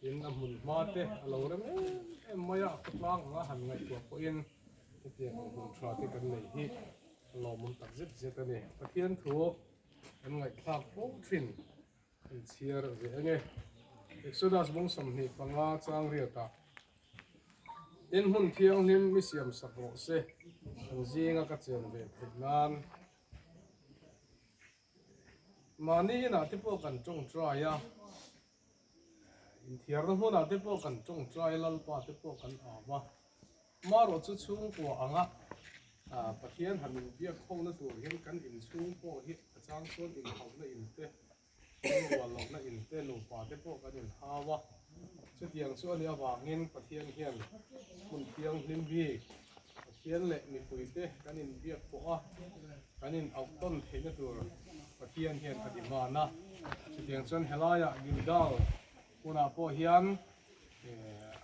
Tin, a hmun hma te a lo rem em em mai a, khawtlang anga han ngaihtuah pawhin hetiang ang hmun tha te kan neih hi a lawmawm tak zet zet a ni. Pathian thu kan ngaihthlak fo thin kan chhiar ve ang e. Exodus bung 25 chang riatah, Tin, hmun thianghlim i siamsak rawh se, an zinga ka chen ve theih nan. Mahni inah te pawh kan tawngtai a, inthiarna hmunah te pawh kan tawngtai a, Lalpa te pawh kan au a. Marawh chu chhungkua anga Pathian han inbiak khawhna tur hian kan inchhung pawh hi a chang chuan inhauhna in te, Chhungrual lohna in te nupa te pawh kan inhau a, chutiang chu a nih avangin Pathian hian hmun thianghlim bik Pathian leh mipui te kan inbiak pawh a, kan inauh tawn theihna tur Pathian hian a demand a. Chutiang chuan helaiah Gilgal hmunah pawh hian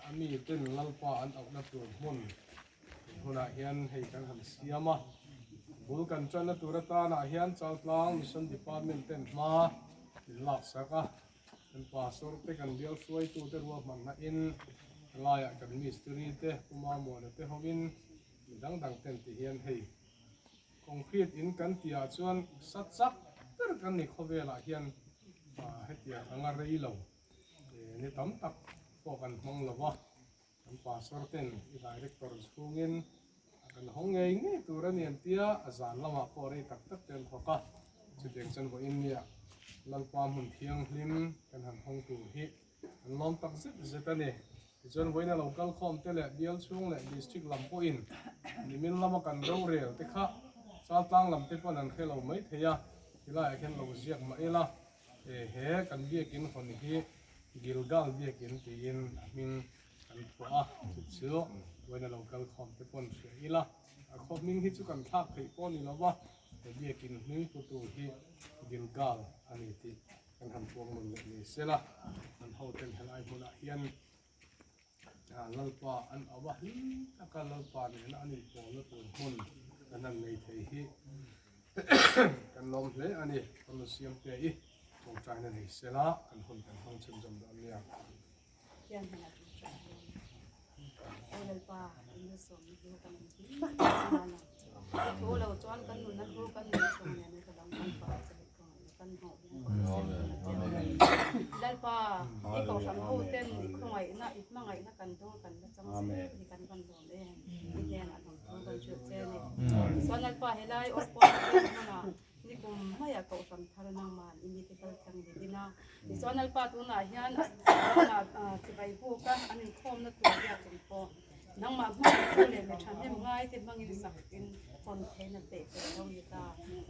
a miten Lalpa an auhna tur hmun Hmunah hian hei kan han siam a, bul kan tanna tur atanah hian Chaltlang Mission Department ten hma min laksak a, kan pastor te kan bial hruaitu te ruahmanna in helaiah kan mistiri te Pu Mamuana te hovin mi dang dang ten ti hian hei concrete in kan tihah chuan sa chak ber kan ni khawvelah hian hetiang anga rei lo ni tam tak pawh kan hmang lo va. Kan pastor ten i director chhungin a kan hawng ngei ngei tur a ni an tia, a zan lamah pawh rei tak tak te an thawk a. Chutiang chuan vawiin nia Lalpa hmun thianghlim kan han hawng tur hi an lawm tak zet zet a ni. Tichuan vawiin a lo kal khawm te leh bial chhung leh district lam pawhin nimin lama kan rorel te kha Chaltlang lam te pawn an hre lo mai thei a, tilaiah khian lo ziak mah ila He kan biakin hawn hi Gilgal biakin tiin a hming kan phuah a, chu chu vawiin a lo kal khawm te pawn hria ila, a khaw hming hi chu kan thlak theih pawh ni lova, he biakin hming putu hi Gilgal a ni tih kan han puang nawn leh ni sela, kan hoten helai hmunah hian Lalpa an au a, hlim taka Lalpa nena an inpawlna tur hmun kan han nei thei hi kan lawm hle a ni. Kan rawn siam te i tawngtaina nei sela kan hun kan hmang chhunzawm dawn nia. Hian hmanah tawngtai dawn. Aw Lalpa, in malsawmna hlu kan awm hlim tak chuan a. Thu lo chuan kan nunna hlu kan malsawm nen ka dang kan fah che. Lalpa, i kohhran ho ten i khawngaihna, i hmangaihna kan dawng kan la chang zel hi kan van lawm em? I hnenah lawmthu kan hrilh che a ni. Tichuan Lalpa, helai awr pawh hian hmunah nikum maiah kohhran thar nangman i mite kal tlang ni din a. Tichuan Lalpa tunah hian tunah chibai buk a an inkhawmna tur biakinn pawh Nangmah hmangaihtu leh mi thahnem ngaite hmangin sakin hawn theihna peih fel lo ni ta.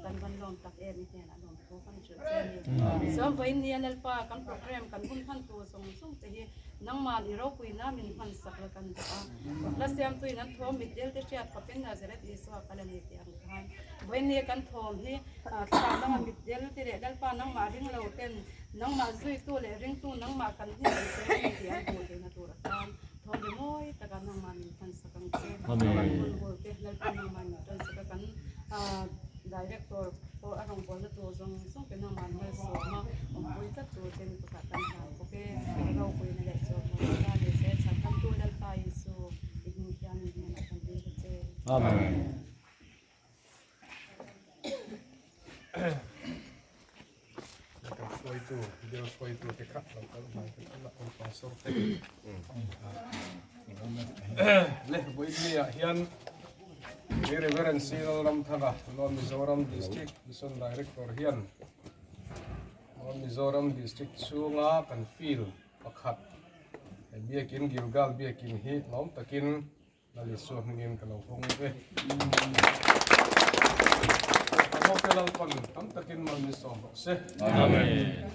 Kan van lawm tak em i hnenah lawmthu kan hrilh che a ni. Chuan vawiin nia Lalpa kan program kan hun hman tur zawng zawng te hi nangmah i ropuina min hman sak la kan duh a. Hla siamtuin an thawm mitdel te hriat khawpin Nazareth Isua kal a ni tih ang khan vawiin nia kan thawm hi thlarau lama mitdel te leh Lalpa nangmah ringlo ten nangmah zuitu leh ringtu nangmah kan hnem ang che a ni tih an hmuh theihna tur atan Thawm ri mawi takah nangmah min hman sak ang che. Kan hun bul te Lalpa nangmah min tan sak a, kan Director pawh a rawngbawlna tur zawng zawng te nangmah malsawm a, awmpui tlat tur te ni pakhat kan hlan bawk e. Ropuina leh chawhmawlna ta ni se, chhanhawmtu Lalpa Isu i hming hian in hnenah kan dil ta che. Amen. Kan hruaitu, bial hruaitu te kha lo kal hnai te kha la awm pastor te. Le vawiin hian Ri Reverend C Lalramthanga North Mizoram District Mission Director hian North Mizoram District chhunga kan field pakhat biakin Gilgal biakin hi lawm takin Lal Isua hmingin ka lo hawng e. Hote Lalpan tam takin mal min sawm rawh se. Amen.